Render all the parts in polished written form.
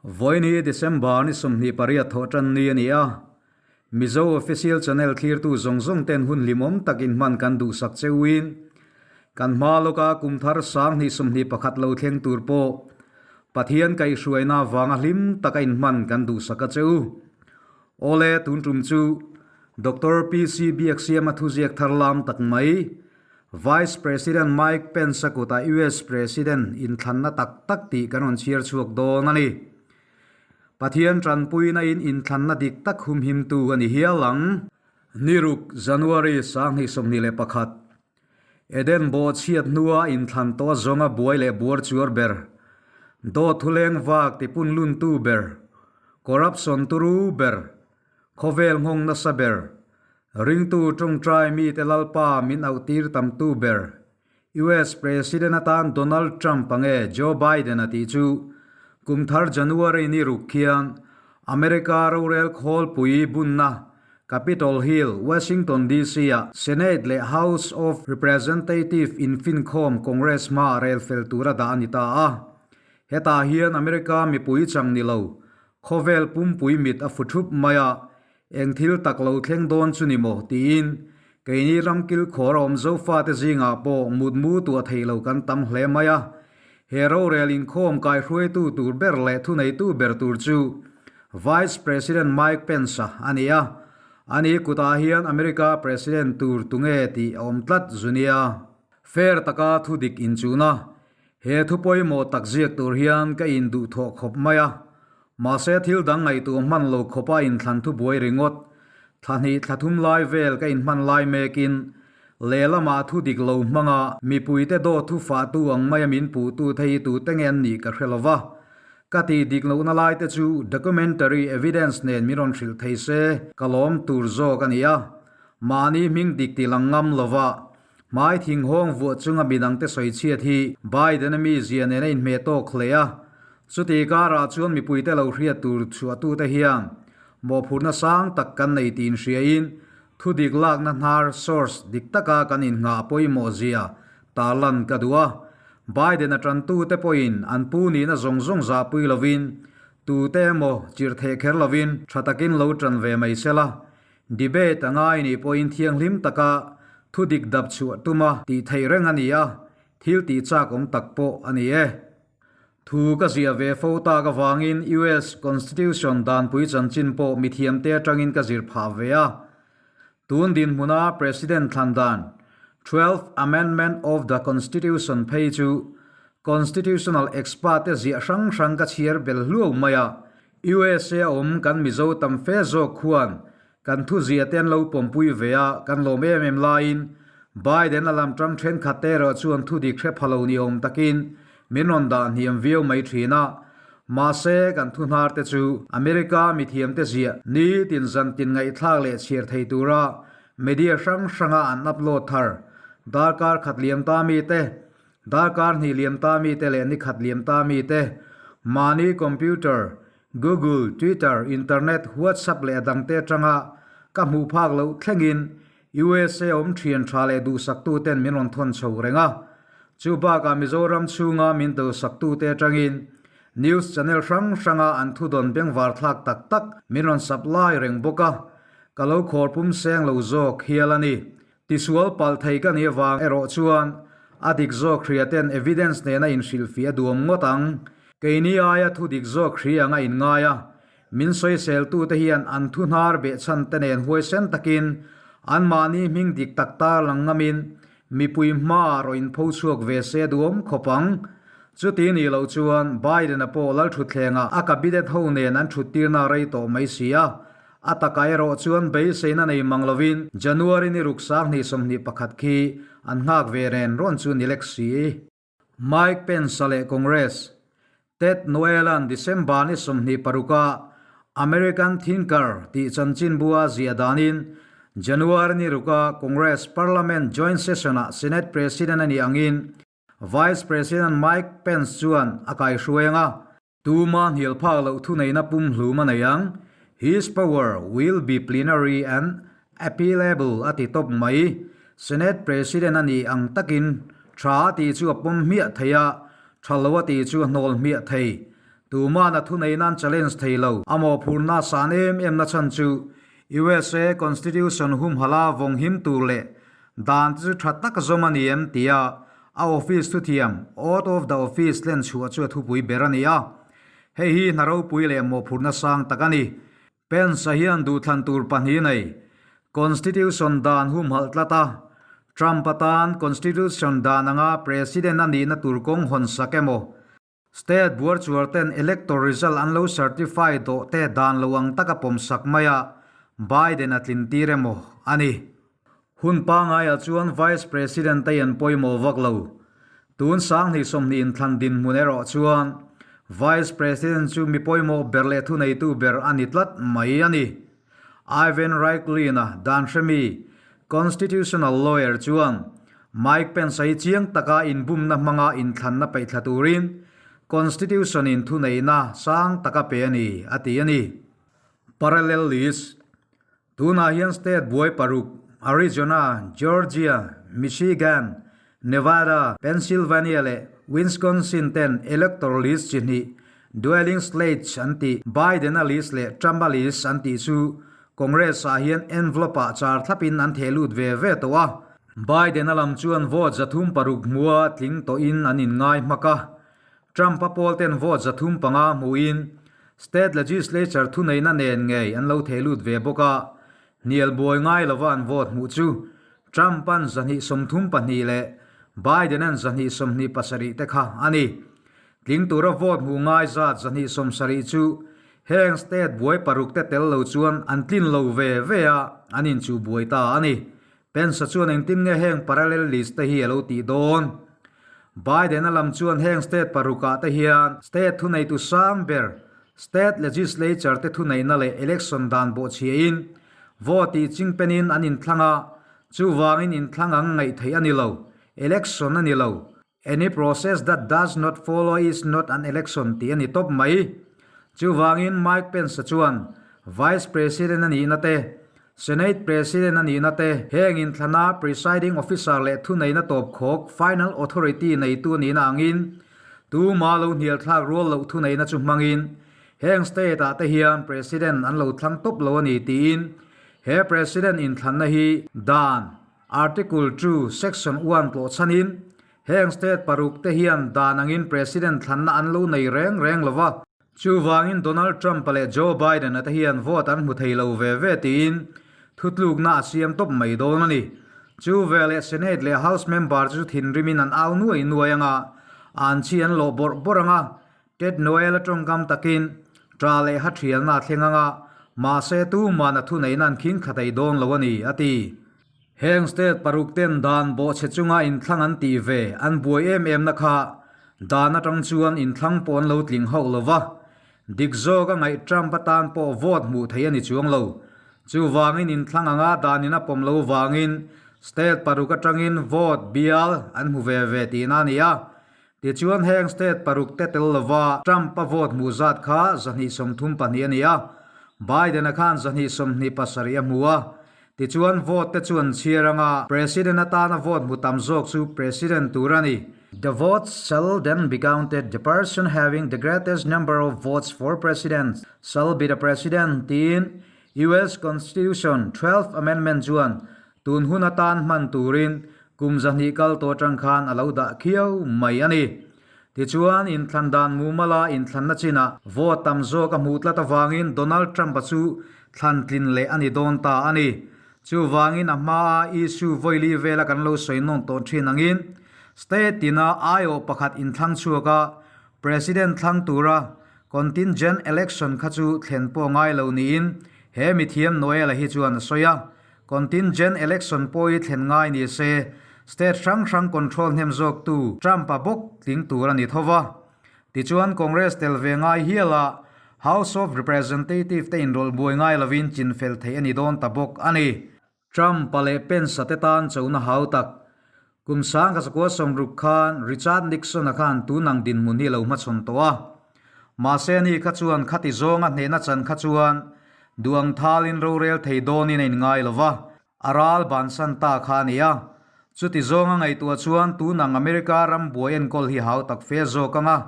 Vawiin hi December ni 28 thawhtan ni a ni a, Mizo Official Channel thlirtu zawng zawng ten hun hlimawm tak inhman kan duhsak cheuin, kan hma lawka kum thar 2021 lo thleng tur pawh Pathian kaihhruaina vanga hlim taka inhman kan duhsak a cheu. Awle, tun tum chu Doctor PC Biaksiama thuziak thar lam tak mai, Vice President Mike Pence-a kutah US President inthlanna tak tak tih kan rawn chhiar chhuak dawn a ni. Pathian tanpuina in inthlanna dik tak humhimtu a ni hial ang. Niruk, January 2021, Eden bawh chhiat hnua inthlan tawh zawnga buai leh buar chuar ber, dawt thuleng vak tipun luntu ber, corruption turu ber, khawvel nghawng nasa ber, Ringtu tawngtai mite Lalpa min auhtir tamtu ber, US President atan Donald Trump ange Joe Biden a tih chu kum thar January ni ruk khian America rorel khawlpui bunna Capitol Hill, Washington DC ah Senate leh House of Representative infinkhawm Congress hma rel fel tura dah a ni ta a. Hetah hian America mipui chang ni lo, khawvel pumpui mit a fu thup mai a, Eng thil tak lo thleng dawn chu ni maw? tiin keini ramkil khawr a awm Zofate zingah pawh mutmu tuah thei lo kan tam hle mai a. He rorel inkhawm kaihruaitu tur ber leh thuneitu ber tur chu Vice President Mike Pence-a a ni a. Ani kutah hian America President tur tunge tih a awm tlat zu nia. Fair taka thu dik inchuna he thu pawimawh tak ziak tur hian ka induhthawh khawp mai a. Mahse thil dang ngaihtuah hman lo khawpa inthlan thu buai ringawt, thla hnih thla thum lai vel ka inhman lai mekin lehlamah thu dik lo hmanga mipuite dawt thu fahtu ang maia min puhtu te hi tute nge an nih ka hre lo va. Ka tih dik lohna lai te chu documentary evidence nen min rawn hrilh thei se ka lawm tur zawk a ni a. Mahni hming dik ti lang ngam lova hmai thinghawng vuah chunga midangte sawi chhiat hi Biden-a mizia nen a inhmeh tawk hle a. Chuti karah chuan mipuite lo hriat tur chhuahtute hian mawhphurhna sang tak kan nei tih inhriain thu dik lakna hnar, source, dik taka kan innghah pawimawh zia tarlan ka duh a. Biden-a tantute pawhin an pu nihna zawng zawng zahpui lovin tute emaw chirh theh kher lovin tha takin lo tan ve mai sela. Debate a ngai nih pawhin thianghlim taka thu dik dap chhuah tuma tih theih reng a ni a, thil tih chak awm tak pawh a ni e. Thu ka ziah ve fo tak avangin US Constitution danpui chanchin pawh mithiamte atangin ka zir phah ve a. Tun dinhmuna President thlan dan, Twelfth Amendment of the Constitution phei chu Constitutional expert te ziah hrang hrang ka chhiar bel hluau mai a. USA a awm kan Mizo tam fe zawk khuan kan thu ziah te an lo pawmpui ve a, kan lawm em em laiin Biden a lam tang thenkhat te erawh chuan thu dik hre pha lo ni awm takin min rawn dah hniam viau mai thin a. Mahse, kan thu hnar te chu America mithiam te ziah nitin zantin ngaihthlak leh chhiar thei tura media hrang hranga an upload thar darkar khat liam ta mi te, darkar hnih liam ta mi te leh ni khat liam ta mi te mahni computer Google, Twitter, Internet, WhatsApp leh a dangte atanga ka hmuh phak loh thlengin USA awm thian tha leh duhsaktuten min rawn thawn chho reng a. Chu bakah Mizoram chhunga min duhsaktute atangin news channel hrang hranga an thudawn bengvar thlak tak tak min rawn supply reng bawk a, ka lo khawrpum seng lo zawk hial a ni. Tisual palh thei ka nih avang erawh chuan a dik zawk hriaten evidence nena inhrilhfih a duam ngawt ang. Keini aia thu dik zawk hri anga inngai a, min sawiseltute hian an thu hnar behchhan te nen huaisen takin anmahni hming dik tak tarlang ngamin mipui hmaah rawh inpho chhuak ve se a duam khawp ang. Chuti nih loh chuan Biden-a pawh lalthutthlengah a cabinet ho nen an thuttirna a rei tawh mai si a, A takah erawh chuan beiseina nei mang lovin January ni ruk 2021 khi an nghak ve ren rawn chu ni lek si. Mike Pence-a leh Congress, Ted Noel-a'n December ni 26 a American Thinker tih chanchinbua ziah danin January ni ruka Congress Parliament Joint Session-ah Senate President a nih angin Vice President Mike Pence chuan a kaihruai ang a. Tuma hnial phak loh thuneihna pumhlum a nei ang, His power will be plenary and appealable a ti tawp mai. Senate President a nih ang takin tha a tih chu a pawm hmiah thei a, tha lo a tih chu a hnawl hmiah thei. Tuman a thuneihna an challenge thei lo. A mawhphurhna san em em na chhan chu USA Constitution humhala vawng him tur leh dan te chu tha tak zawm a ni em tia a office thuthiam Oath of the Office len chhuah chu a thupui ber a ni a. Hei hi hna ropui leh mawhphurhna sang tak a ni. Pence-a hian duhthlan tur pahnih nei Constitution dan humhalh tlat a, Trump atan Constitution dan anga President a nihna tur kawng hawn sak emaw, State buar chuar ten elector result an lo certify dawh te dan lo ang taka pawm sak mai a, Biden a tlin tir emaw a ni. Hun pangaiah chuan Vice President te an pawimawh vak lo. Tun 2020 inthlan dinhmun erawh chuan Vice President chu mi pawimawh ber leh thuneitu ber a ni tlat mai a ni. Ivan Raiklin-a dan hremi, constitutional lawyer chuan Mike Pence-a hi chiang taka inbumna hmanga inthlanna peihthla turin Constitution-in thuneihna sang taka pe a ni, a ti a ni. Parallel list, Tunah hian state buai paruk, Arizona, Georgia, Michigan, Nevada, Pennsylvania leh Wisconsin ten electoral list chi hnih, dueling slates an tih, Biden-a list leh Trump-a list an tih chu Congress-ah hian envelope-ah char thlapin an theh lut ve ve tawh a. Biden-a lam chuan vote 306 hmua tling tawhin an inngai hmak a, Trump-a pawl ten vote 305 hmuhin state legislature thuneihna nen ngei an lo theh lut ve bawk a, hnial buai ngai lova an vote hmuh chu Trump-a'n 232 leh Biden-a'n 227 te kha a ni. Tling tura vote hmuh ngai zat 270 chu heng state buai paruk te tel lo chuan an tlin lo ve ve a, an inchuh buai ta a ni. Pence-a chuan engtin nge heng parallel list te hi a lo tih dawn? Biden-a lam chuan heng state parukah te hian state thuneitu sang ber, state legislature te thuneihna leh election dan bawhchhiahin vote tih chingpenin an inthlang a, chuvangin inthlang ang ngaih theih a ni lo, election a ni lo. Any process that does not follow is not an election tih a ni tawp mai. Chuvangin Mike Pence-a chuan Vice President a nihna te, Senate President a nihna te, heng inthlana presiding officer leh thuneihna tawpkhawk, final authority, neitu a nihna angin tuma lo hnialthlak rual loh thuneihna chu hmangin heng state-ah te hian President an lo thlang tawp lo a ni tiin he President inthlanna hi dan Article 2, Section 1 tlawh chhanin, heng state paruk te hian dan angin President thlanna an lo nei reng reng lo va. Chuvangin Donald Trump-a leh Joe Biden-a te hian vote an hmu thei lo ve ve tiin thutlukna a siam tawp mai dawn a ni. Chu veleh Senate leh House member chu thinrimin an au nuai nuai anga, an chi an lawh bawrh bawrh anga, Ted Noel-a tawngkam takin ṭa leh ha ṭhialna a thleng anga, mahse tuman a thuneihna an khing thla thei dawn lo a ni, a ti. Heng state paruk ten dan bawhchhe chunga inthlang an tih ve an buai em em na kha dan atang chuan inthlang pawh an lo tling hauh lo va, dik zawk a ngaih Trump atan pawh vote hmuh theih a ni chuang lo. Chuvangin inthlang anga danin a pawm lo vangin state paruk atangin vote bial an hmu ve ve tihna a ni a, Tichuan heng state paruk te tel lova Trump-a vote hmuh zat kha 232 a ni a, Biden-a khan 227 a hmu a. Tichuan vote te chu an chhiar anga President atana vote hmu tam zawk chu President tur a ni. The votes shall then be counted, the person having the greatest number of votes for President shall be the President tiin US Constitution Twelfth Amendment chuan Tun hun atan hman turin kum 200 kal tawh atang khan a lo dah khiau mai a ni. Tichuan, inthlan dan mumala inthlanna chinah vote tam zawk a hmuh tlat avangin Donald Trump-a chu thlan tlin leh a ni dawn ta a ni. Chuvangin a hmaa issue vawili vela kan lo sawi nawn tawh thin angin state tina aiawh pakhat inthlang chhuaka President thlang tura contingent election kha chu thlen pawh ngai lo niin he mithiam Noel-a hi chuan a sawi a. Contingent election pawh hi thlen ngai ni se, state hrang hrang control hnem zawktu Trump-a bawk tling tur a ni tho va. Tichuan Congress tel ve ngai hial a, House of Representative te inrawlh buai ngai lovin chinfel theih a ni dawn ta bawk a ni. Trump-a leh Pence-a te tan chona hau tak. Kum 1960 khan Richard Nixon-a khan tunang dinhmun hi a lo hmachhawn tawh a. Mahse ani kha chuan khati zawnga hnehna chan kha chuan duang thalin rorel thei dawnin a inngai lo va, a ral bansan ta kha a ni a. Chuti zawnga ngaihtuah chuan tunang America ram buai enkawl hi hau tak fe zawk ang a.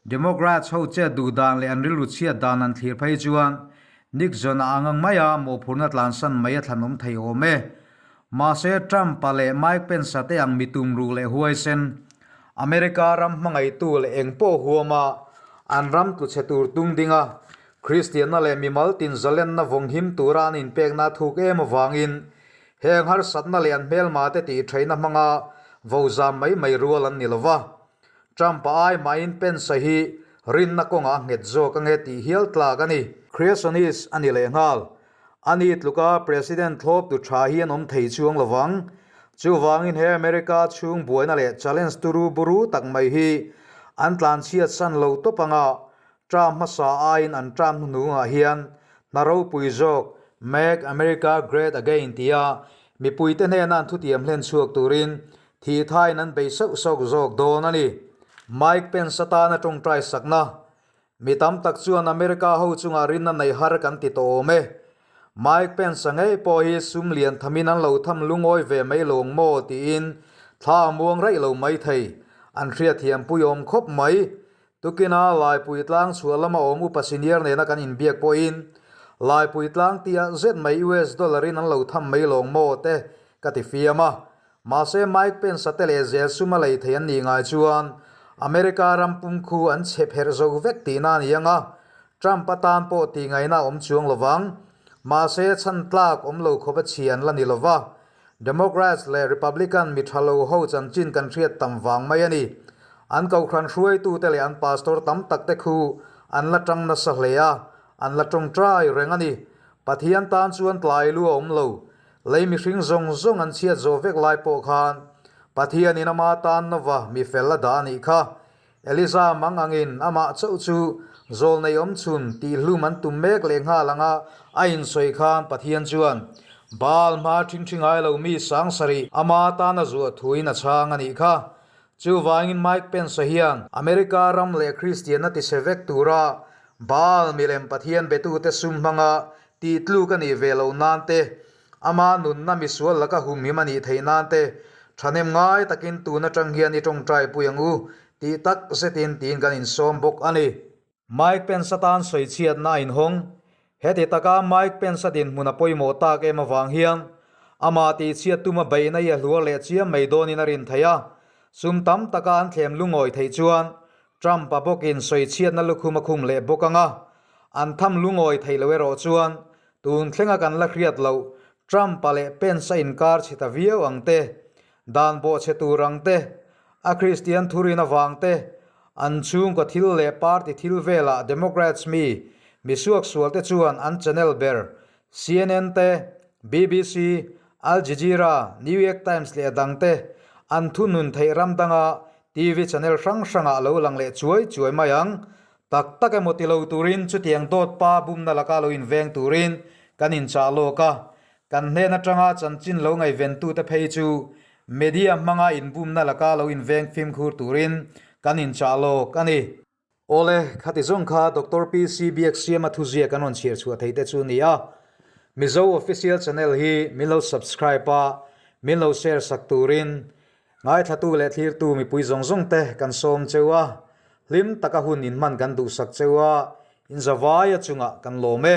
Democrats ho chet duh dan leh an rilru chhiat dan an thlir phei chuan Nixon-a ang ang maia mawhphurhna tlansan mai a thlanawm thei awm e. Mahse, Trump-a leh Mike Pence-a te ang mi tumruh leh huaisen, America ram hmangaihtu leh eng pawh huama an ram tluchhe tur tung dinga Kristianna leh mimal tin zalenna vawng him tura an inpekna a thuk em avangin heng harsatna leh an hmelma te tih theihna hmanga vo zam mai mai rual an ni lo va. Trump-a ai mahin Pence-a hi rinna kawngah a nghet zawk ange tih hial tlak a ni. Creationist a ni lehnghal. Ani tluka President thlawp tu tha hi an awm thei chuang lo vang. Chuvangin he America chhung buaina leh challenge turu buru tak mai hi an tlanchhiat san lo tawp anga Term hmasa aiin an term hnuhnungah hian hna ropui zawk Make America Great Again tia mipuite hnena an thutiam hlen chhuak turin thih thaiin an bei sauh sauh zawk dawn a ni. Mike Pence atana tawngtai sakna Mi tam tak chuan America ho chungah rinna nei har kan ti tawh awm e. Mike Pence-a ngei pawh hi sum lian thamin an lo tham lungawi ve mai lo ang maw tiin thla a muang raih lo mai thei. An hriatthiam pui awm khawp mai. Tukina Laipui tlang chhuah lama awm upa senior nena kan inbiak pawhin Laipui tlang tia zet mai US dollar in an lo tham mai lawng maw te ka ti fiam a. Mahse Mike Pence-a te leh zel sum a lei thei an nih ngai chuan America ram pum khu an chhe pherh zo vek tihna a ni ang a, Trump atan pawh tih ngaihna a awm chuang lo vang. Mahse chhan tlak awm lo khawp a chhi an la ni lo va, Democrats leh Republican mi tha lo ho chanchin kan hriat tam vang mai a ni. An kohhran hruaitute leh an pastor tam tak te khu an la tang nasa hle a, an la tawngtai reng a ni. Pathian tan chuan tlai lu a awm lo. Lei mihring zawng zawng an chhiat zawh vek lai pawh khan Pathianin ama tan nova mi fel a dah a nih kha. Eliza mang angin amah chauh chu zawlnei awm chhun tih hlum an tum mek leh nghal anga a insawi khan Pathian chuan Baal hma ṭhingṭhi ngai lo mi sang sarih ama tan a zuah thuin a chhang a nih kha. Chuvangin Mike Pence-a hian America ram leh Kristianna tise vek tura Baal milem Pathian betute sum hmanga tih tluk a nih ve loh nan te, ama nunna misual laka humhim a nih theih nan te, thahnem ngai takin tun atang hian i tawngtai pui ang u tih tak zetin tiin kan insawm bawk a ni. Mike Pence atan sawichhiatna a inhawng. Heti taka Mike Pence a dinhmun a pawimawh tak em avang hian amah tihchhiat tuma beihna hi a hluar leh chiam mai dawnin a rin theih a, sum tam taka an thlem lungawi theih chuan Trump-a bawkin sawichhiatna lukhum a khum leh bawk ang a, an tham lungawi theih loh erawh chuan tun thlenga kan la hriat loh Trump-a leh Pence-a inkar chhe ta viau ang te, dan bawhchhe tur ang te, a Kristian thurin avang te, an chhungkaw thil leh party thil velah Democrats mi misuaksual te chuan an channel ber CNN te, BBC, Al Jazeera, New York Times leh a dang te an thunun theih ram danga TV channel hrang hrangah lo lang leh chuai chuai mai ang. Tak tak emaw ti lo turin chutiang dawt pa bumna laka lo inveng turin kan inchah lawk a, kan hnen atanga chanchin lo ngaihventute phei chu media hmanga inbumna laka lo inveng fimkhur turin kan inchah lawk a ni. Awle, khati zawng kha Doctor PC Biaksiama thuziak an rawn chhiar chhuah thei te chu ni a. Mizo Official Channel hi min lo subscribe a, min lo share sak turin ngaithlatu leh thlirtu mipui zawng zawng te kan sawm cheu a, hlim taka hun inhman kan duhsak cheu a, inzavaia chungah kan lawm e.